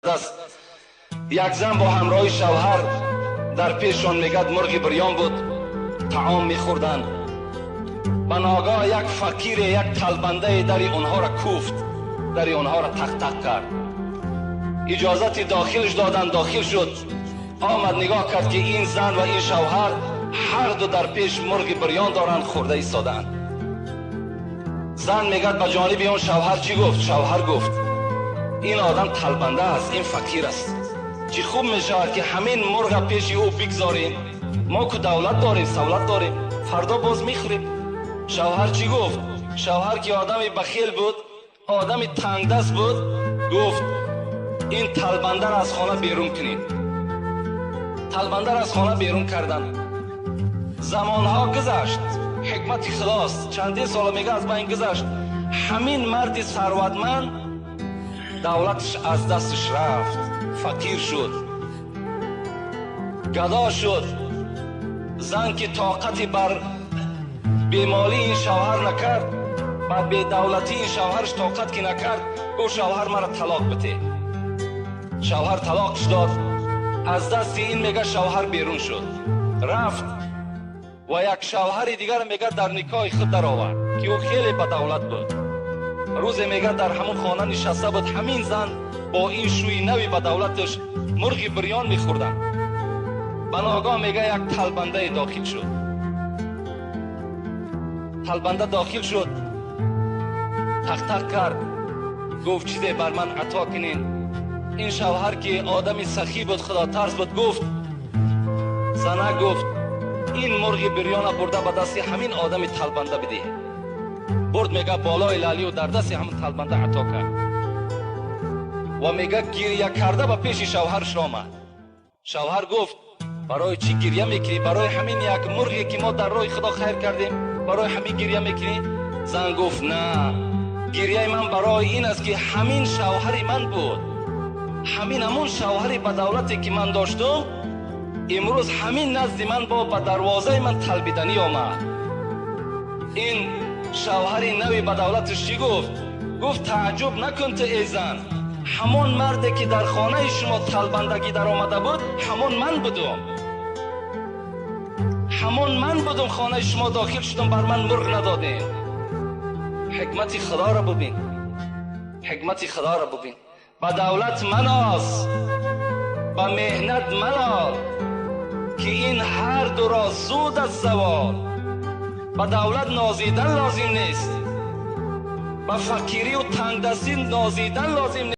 Аст. Як зан бо ҳамроҳи шавҳар дар пешшон, мегӯяд, мурғи бирён буд, таом мехӯрданд. Ба ногаҳ як фақире, як талбандае дари онҳоро куфт, дари онҳоро тақ-тақ кард. Иҷозати дохилш доданд, дохил шуд. Омад, нигоҳ кард, ки ин зан ва ин шавҳар ҳарду дар пеш мурғи бирён доранд, хӯрда истодаанд. Зан, мегӯяд, ба ҷониби он шавҳар чӣ гуфт? Шавҳар гуфт: «Ин одам талбанда аст, ин фақир аст. Чӣ хуб мешавад, ки ҳамин мурға пеши ӯ бигзорем. Мо ку давлат дорем, савлат дорем, фардо боз мехӯрем». Шавҳар чӣ гуфт? Шавҳар, ки одами бахел буд, одами тангдаст буд, гуфт: «Ин талбандаро аз хона берун кунед». Талбандаро аз хона берун карданд. Замонҳо гузашт, ҳикмати худост, чандин сола, мега, аз байн гузашт. Ҳамин марди сарватманд давлаташ аз дасташ рафт, фақир шуд, гадо шуд. Зан, ки тоқати бар бемолии ин шавҳар накард, ба бедавлатии ин шавҳараш тоқат ки накард, гуфт: «Шавҳар, маро талоқ бите». Шавҳар талоқш дод. Аз дасти ин, мега, шавҳар берун шуд, рафт ва як шавҳари дигар, мега, дар никоҳи худ даровард, ки ӯ хеле бадавлат буд. Рӯзе, мега, дар ҳамон хона нишаста буд ҳамин зан бо ин шӯи нави бадавлаташ, мурғи бирён мехӯрданд. Ба ногоҳ, мега, як талбандае дохил шуд. Талбанда дохил шуд, тақтақ кард, гуфт: «Чизе бар ман ато кунед». Ин шавҳар, ки одами сахӣ буд, худотарс буд, гуфт, зана гуфт: «Ин мурғи бирёна бурда ба дасти ҳамин одами талбанда бидеҳ». Бурд, мега, болои лалию дар дасти ҳамин талбанда ато кард ва, мега, гиря карда ба пеши шавҳараш омад. Шавҳар гуфт: «Барои чӣ гиря мекунӣ? Барои ҳамин як мурғе, ки мо дар роҳи Худо хайр кардем, барои ҳамин гиря мекунӣ?» Зан гуфт: «На, гиряи ман барои ин аст, ки ҳамин шавҳари ман буд, ҳамин ҳамон шавҳари бадавлате, ки ман доштум, имрӯз ҳамин назди ман бо ба дарвозаи ман талбиданӣ омад». Ин шавҳари нави бадавлаташ чӣ гуфт? Гуфт: «Тааҷҷуб накун ту, эй зан, ҳамон марде, ки дар хонаи шумо талбандагӣ даромада буд, ҳамон ман будум, ҳамон ман будум. Хонаи шумо дохил шудам, бар ман мурғ надодем». Ҳикмати Худоро бубин, ҳикмати Худоро бубин. Ба давлат маноз, ба меҳнат малол, ки ин ҳар дуро зуд аз завол. Ба давлат нозидан лозим нест, ба фақирию тангдастӣ нозидан лозим.